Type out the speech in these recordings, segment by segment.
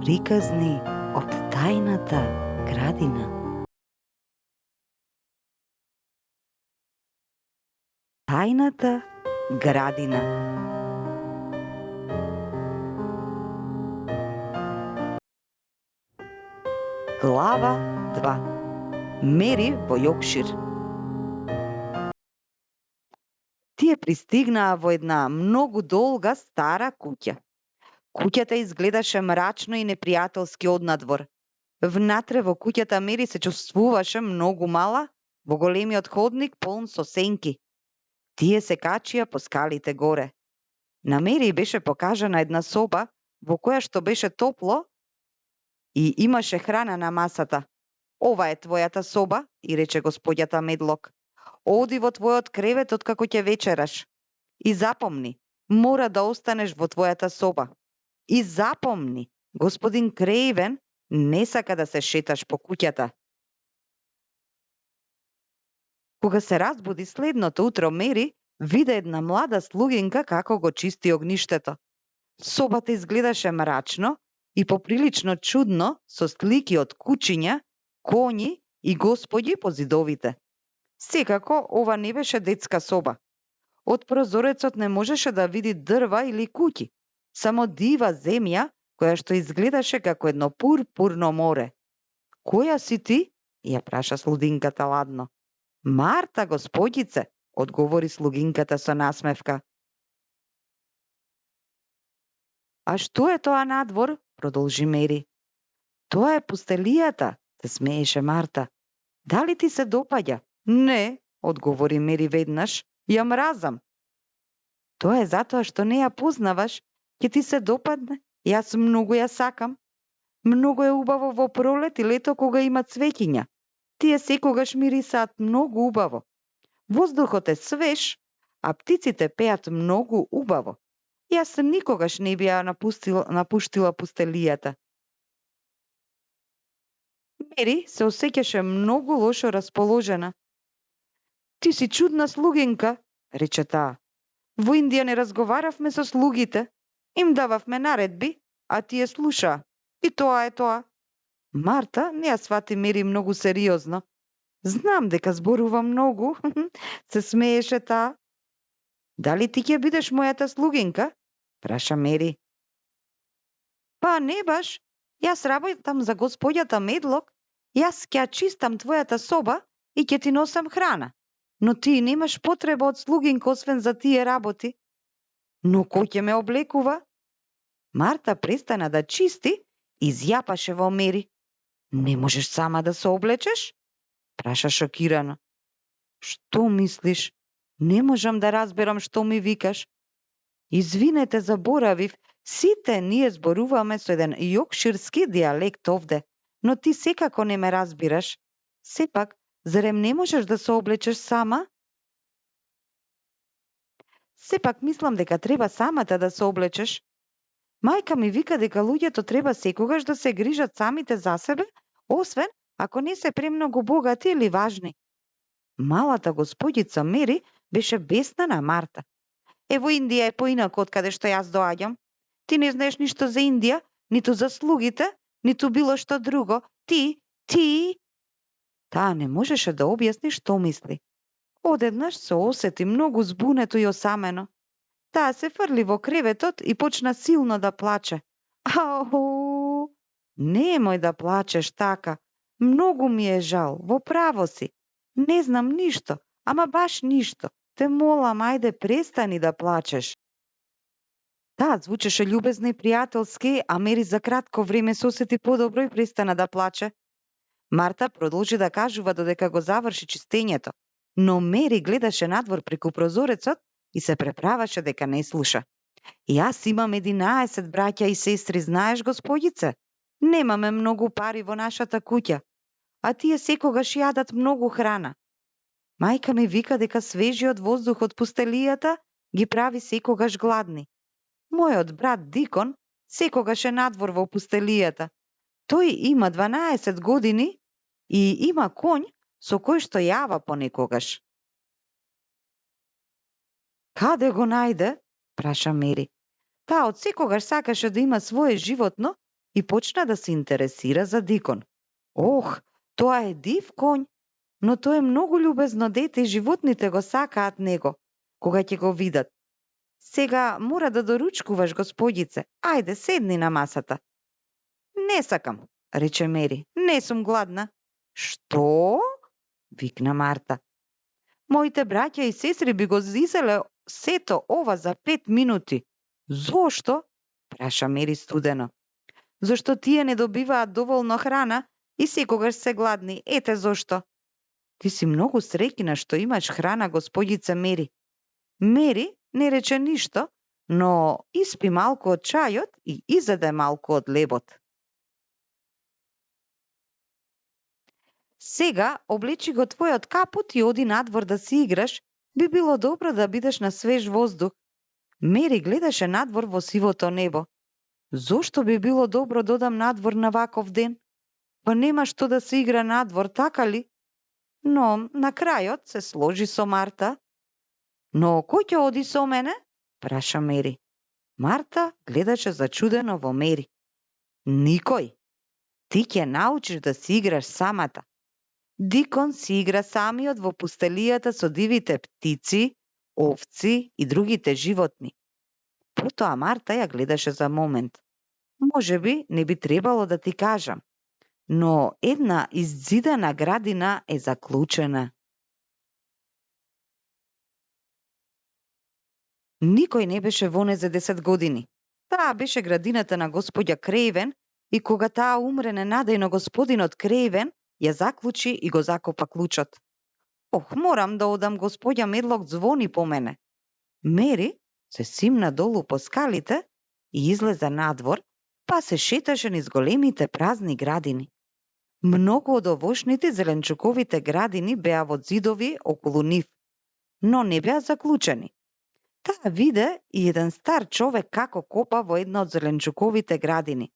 Приказни од тајната градина. Тајната градина. Глава 2. Мери во Јоркшир. Тие пристигнаа во една многу долга стара куќа. Куќата изгледаше мрачно и непријателски однадвор. Внатре во куќата Мери се чувствуваше многу мала, во големиот ходник полн со сенки. Тие се качија по скалите горе. На Мери беше покажана една соба во која што беше топло и имаше храна на масата. Ова е твојата соба, и рече господјата Медлок. Оди во твојот кревет откако ќе вечераш. И запомни, мора да останеш во твојата соба. И запомни, господин Крејвен не сака да се шеташ по куќата. Кога се разбуди следното утро, Мери виде една млада слугинка како го чисти огништето. Собата изгледаше мрачно и поприлично чудно, со слики од кучиња, коњи и господи по зидовите. Секако, ова не беше детска соба. Од прозорецот не можеше да види дрва или куќи, само дива земја која што изгледаше како едно пурпурно море. Која си ти? Ја праша слугинката ладно. Марта, господице, одговори слугинката со насмевка. А што е тоа надвор? Продолжи Мери. Тоа е пустелијата, се смееше Марта. Дали ти се допаѓа? Не, одговори Мери веднаш, ја мразам. Тоа е затоа што не ја познаваш, ќе ти се допадне. Јас многу ја сакам. Многу е убаво во пролет и лето кога има цвеќиња. Тие секогаш мирисаат многу убаво. Воздухот е свеж, а птиците пеат многу убаво. Јас никогаш не би ја напуштила пустелијата. Мери се осеќаше многу лошо расположена. Ти си чудна слугинка, рече таа. Во Индија не разговаравме со слугите. Им дававме наредби, а тие слушаа. И тоа е тоа. Марта не ја свати Мери многу сериозно. Знам дека зборува многу, се смееше таа. Дали ти ќе бидеш мојата слугинка? Праша Мери. Па не баш. Јас работам за господјата Медлок. Јас ќе ја чистам твојата соба и ќе ти носам храна. Но ти немаш потреба од слугинка освен за тие работи. Но кој ќе ме облекува? Марта престана да чисти и изјапаше во Мери. Не можеш сама да се облечеш? Праша шокирано. Што мислиш? Не можам да разберам што ми викаш. Извинете, заборавив, сите ние зборуваме со еден јоркширски дијалект овде, но ти секако не ме разбираш. Сепак, зарем не можеш да се облечеш сама? Сепак мислам дека треба самата да се облечеш. Мајка ми вика дека луѓето треба секогаш да се грижат самите за себе, освен ако не се премногу богати или важни. Малата господица Мери беше бесна на Марта. Ево Индија е поинако од каде што јас доаѓам. Ти не знаеш ништо за Индија, ниту за слугите, ниту било што друго. Ти... Таа не можеше да објасни што мисли. Одеднаш се осети многу збунето и осамено. Таа се фрли во креветот и почна силно да плаче. Ау! Немој да плачеш така. Многу ми е жал, во право си. Не знам ништо, ама баш ништо. Те молам, ајде престани да плачеш. Таа звучеше љубезно и пријателски, а Мери за кратко време се осети подобро и престана да плаче. Марта продолжи да кажува додека го заврши чистењето, но Мери гледаше надвор преку прозорецот и се преправаше дека не слуша. Јас имам 11 браќа и сестри, знаеш, господице? Немаме многу пари во нашата куќа, а тие секогаш јадат многу храна. Мајка ми вика дека свежиот воздух од пустелијата ги прави секогаш гладни. Мојот брат Дикон секогаш е надвор во пустелијата. Тој има 12 години и има конј со кој што јава понекогаш. Каде го најде? Праша Мери. Таа од секогаш сакаше да има свое животно и почна да се интересира за Дикон. Ох, тоа е див конј, но тоа е многу љубезно дете и животните го сакаат него, кога ќе го видат. Сега мора да доручкуваш, господице. Ајде, седни на масата. Не сакам, рече Мери. Не сум гладна. Што? Викна Марта. Моите браќа и сестри би го зиселе сето ова за 5 минути. Зошто? Праша Мери студено. Зошто тие не добиваат доволно храна и секогаш се гладни. Ете зошто. Ти си многу среќна што имаш храна, господица Мери. Мери не рече ништо, но испи малку од чајот и изеде малку од лебот. Сега облечи го твојот капут и оди надвор да си играш, би било добро да бидеш на свеж воздух. Мери гледаше надвор во сивото небо. Зошто би било добро да одам надвор на ваков ден? Па нема што да се игра надвор, така ли? Но на крајот се сложи со Марта. Но кој ќе оди со мене? Праша Мери. Марта гледаше зачудено во Мери. Никој. Ти ќе научиш да си играш самата. Дикон си игра самиот во пустелијата со дивите птици, овци и другите животни. Потоа Марта ја гледаше за момент. Можеби не би требало да ти кажам, но една иззидана градина е заклучена. Никој не беше во незе 10 години. Таа беше градината на господја Крејвен и кога таа умре ненадејно господинот Крејвен, ја заклучи и го закопа клучот. Ох, морам да одам, господја Медлок звони по мене. Мери се симна долу по скалите и излезе надвор, па се шеташе низ големите празни градини. Многу од овошните зеленчуковите градини беа во зидови околу нив, но не беа заклучени. Таа виде и еден стар човек како копа во една од зеленчуковите градини,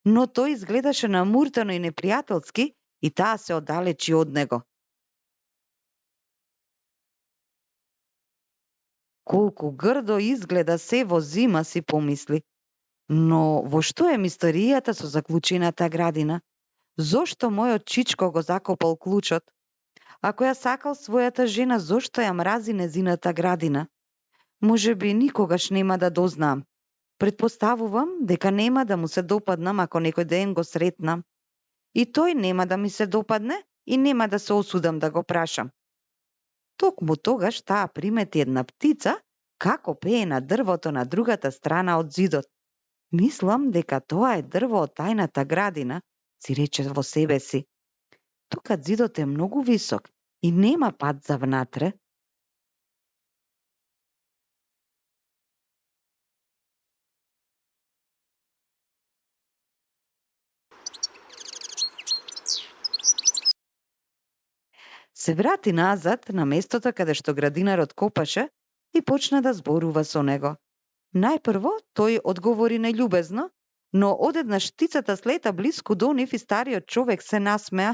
но тој изгледаше намуртено и непријателски и таа се оддалечи од него. Колку грдо изгледа се во зима, си помисли. Но во што е мистеријата со заклучената градина? Зошто мојот чичко го закопал клучот? Ако ја сакал својата жена, зошто ја мрази незината градина? Може би никогаш нема да дознам. Предпоставувам дека нема да му се допаднам ако некој ден го сретнам. И тој нема да ми се допадне и нема да се осудам да го прашам. Токму тогаш таа примети една птица како пее на дрвото на другата страна од зидот. Мислам дека тоа е дрво од тајната градина, си рече во себе си. Тука зидот е многу висок и нема пат за внатре. Се врати назад на местото каде што градинарот копаше и почна да зборува со него. Најпрво тој одговори нељубезно, но одеднаш птицата слета блиску до нив и стариот човек се насмеа.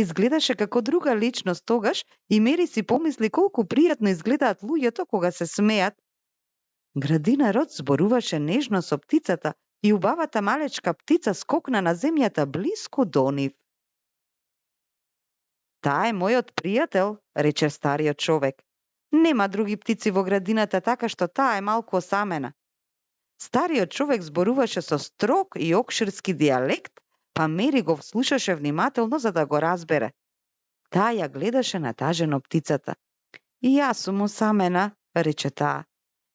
Изгледаше како друга личност тогаш и Мери си помисли колку пријатно изгледаат луѓето кога се смеат. Градинарот зборуваше нежно со птицата и убавата малечка птица скокна на земјата блиску до нив. Таа е мојот пријател, рече стариот човек. Нема други птици во градината, така што таа е малку осамена. Стариот човек зборуваше со строг и окширски дијалект, па Мери го слушаше внимателно за да го разбере. Таа ја гледаше натажено птицата. И јас сум осамена, рече таа.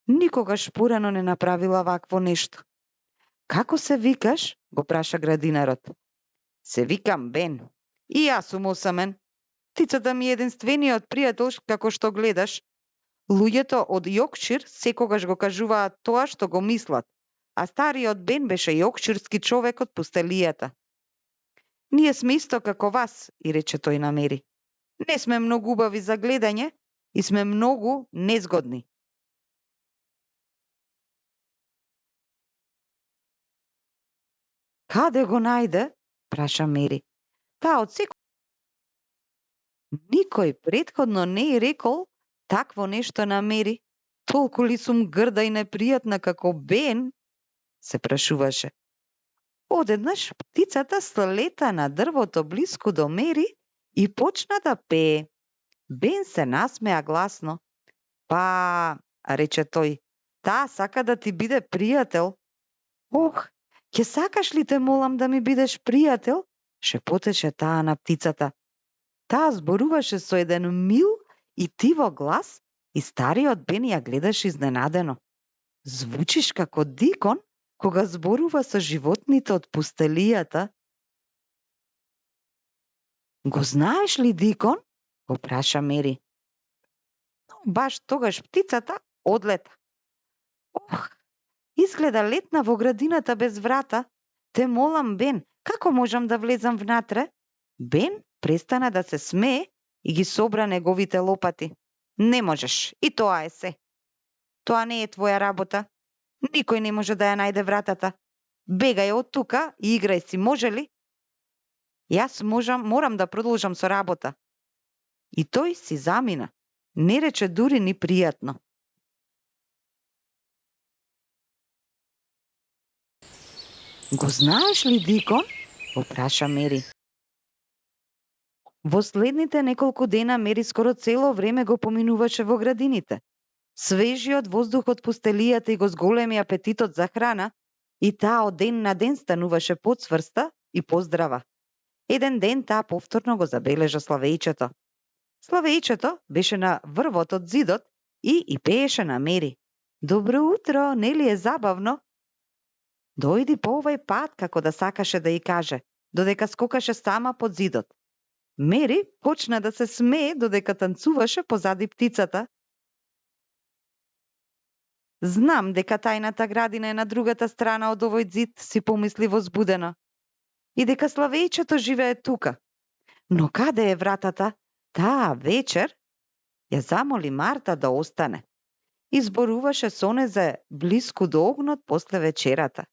Никогаш порано не направила вакво нешто. Како се викаш? Го праша градинарот. Се викам Бен. И јас сум осамен. Птицата ми е единствениот пријател како што гледаш. Луѓето од Јокшир секогаш го кажуваат тоа што го мислат, а стариот Бен беше јокширски човек од пустелијата. Ние сме исто како вас, и рече тој на Мери. Не сме многу убави за гледање и сме многу незгодни. Каде го најде? Праша Мери. Таа од Никој претходно не е рекол такво нешто на Мери. Толку ли сум грда и непријатна како Бен? Се прашуваше. Одеднаш птицата слета на дрвото блиску до Мери и почна да пее. Бен се насмеа гласно. Па, рече тој, таа сака да ти биде пријател. Ох, ќе сакаш ли, те молам, да ми бидеш пријател? Шепотеше таа на птицата. Таа зборуваше со еден мил и тиво глас и стариот Бен ја гледаше изненадено. Звучиш како Дикон кога зборува со животните од пустелијата. Го знаеш ли Дикон? Го праша Мери. Но баш тогаш птицата одлета. Ох, изгледа летна во градината без врата. Те молам, Бен, како можам да влезам внатре? Бен престана да се смее и ги собра неговите лопати. Не можеш, и тоа е се. Тоа не е твоја работа. Никој не може да ја најде вратата. Бегај од тука и играј си, може ли? Јас морам да продолжам со работа. И тој си замина. Не рече дури ни пријатно. Го знаеш ли Дикон? Го праша Мери. Во следните неколку дена Мери скоро цело време го поминуваше во градините. Свежиот воздух од пустелијата и го зголеми апетитот за храна, и таа од ден на ден стануваше подсврста и поздрава. Еден ден таа повторно го забележа Славејчето. Славејчето беше на врвот од зидот и пееше на Мери. Добро утро, нели е забавно? Дојди по овој пат, како да сакаше да ја каже, додека скокаше сама под зидот. Мери почна да се смее додека танцуваше позади птицата. Знам дека тајната градина е на другата страна од овој зид, си помисли возбудено. И дека Славејчето живее тука. Но каде е вратата? Таа вечер ја замоли Марта да остане. Изборуваше со незе блиску до огнот после вечерата.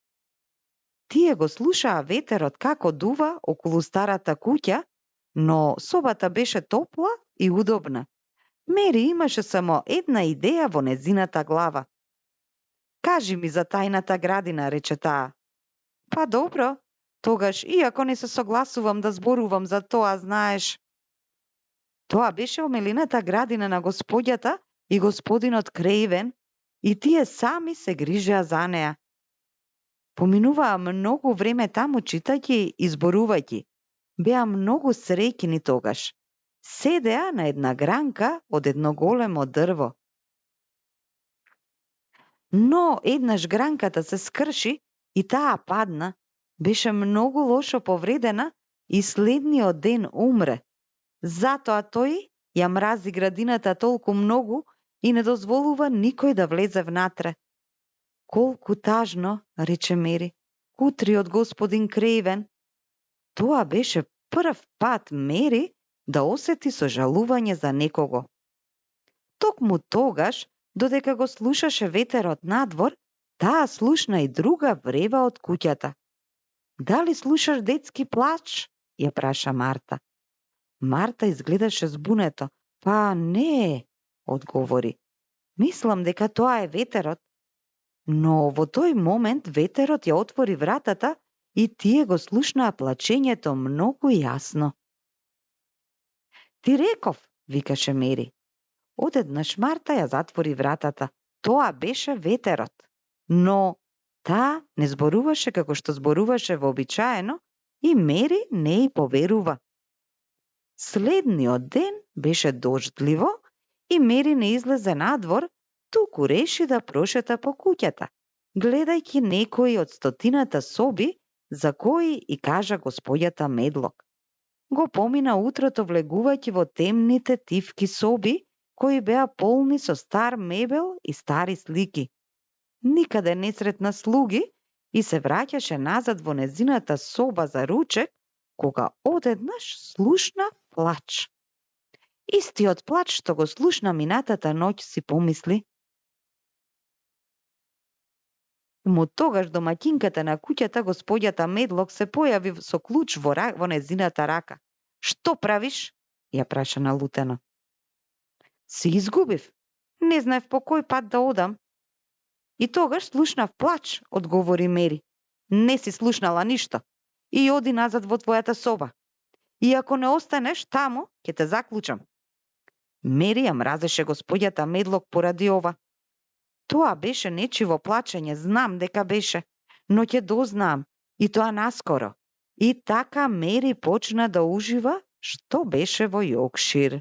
Тие го слушаа ветерот како дува околу старата куќа, но собата беше топла и удобна. Мери имаше само една идеја во незината глава. Кажи ми за тајната градина, рече таа. Па добро, тогаш, иако не се согласувам да зборувам за тоа, знаеш. Тоа беше омилената градина на господјата и господинот Крејвен, и тие сами се грижеа за неа. Поминуваа многу време таму читајќи и зборувајќи. Беа многу среќни тогаш. Седеа на една гранка од едно големо дрво. Но еднаш гранката се скрши и таа падна. Беше многу лошо повредена и следниот ден умре. Затоа тој ја мрази градината толку многу и не дозволува никој да влезе внатре. Колку тажно, рече Мери, утриот господин Крејвен. Тоа беше прв пат Мери да осети сожалување за некого. Токму тогаш, додека го слушаше ветерот надвор, таа слушна и друга врева од куќата. Дали слушаш детски плач? Ја праша Марта. Марта изгледаше збунето. Па не, одговори. Мислам дека тоа е ветерот. Но во тој момент ветерот ја отвори вратата и тие го слушнаа плачењето многу јасно. Ти реков, викаше Мери. Одеднаш Марта ја затвори вратата. Тоа беше ветерот. Но таа не зборуваше како што зборуваше вообичаено и Мери не ја поверува. Следниот ден беше дождливо и Мери не излезе надвор, туку реши да прошета по куќата, гледајќи некои од стотината соби за кои и кажа господјата Медлок. Го помина утрото влегувајќи во темните тивки соби, кои беа полни со стар мебел и стари слики. Никаде не сретна слуги и се враќаше назад во незината соба за ручек, кога одеднаш слушна плач. Истиот плач што го слушна минатата ноќ, си помисли. Му тогаш домаќинката на куќата, господјата Медлок, се појави со клуч во незината рака. Што правиш? Ја праша налутено. Си изгубив. Не знаев по кој пат да одам. И тогаш слушнав плач, одговори Мери. Не си слушнала ништо и оди назад во твојата соба. И ако не останеш таму, ќе те заклучам. Мери ја мразеше господјата Медлок поради ова. Тоа беше нечиво плачење, знам дека беше, но ќе дознаам и тоа наскоро. И така Мери почна да ужива што беше во Јоркшир.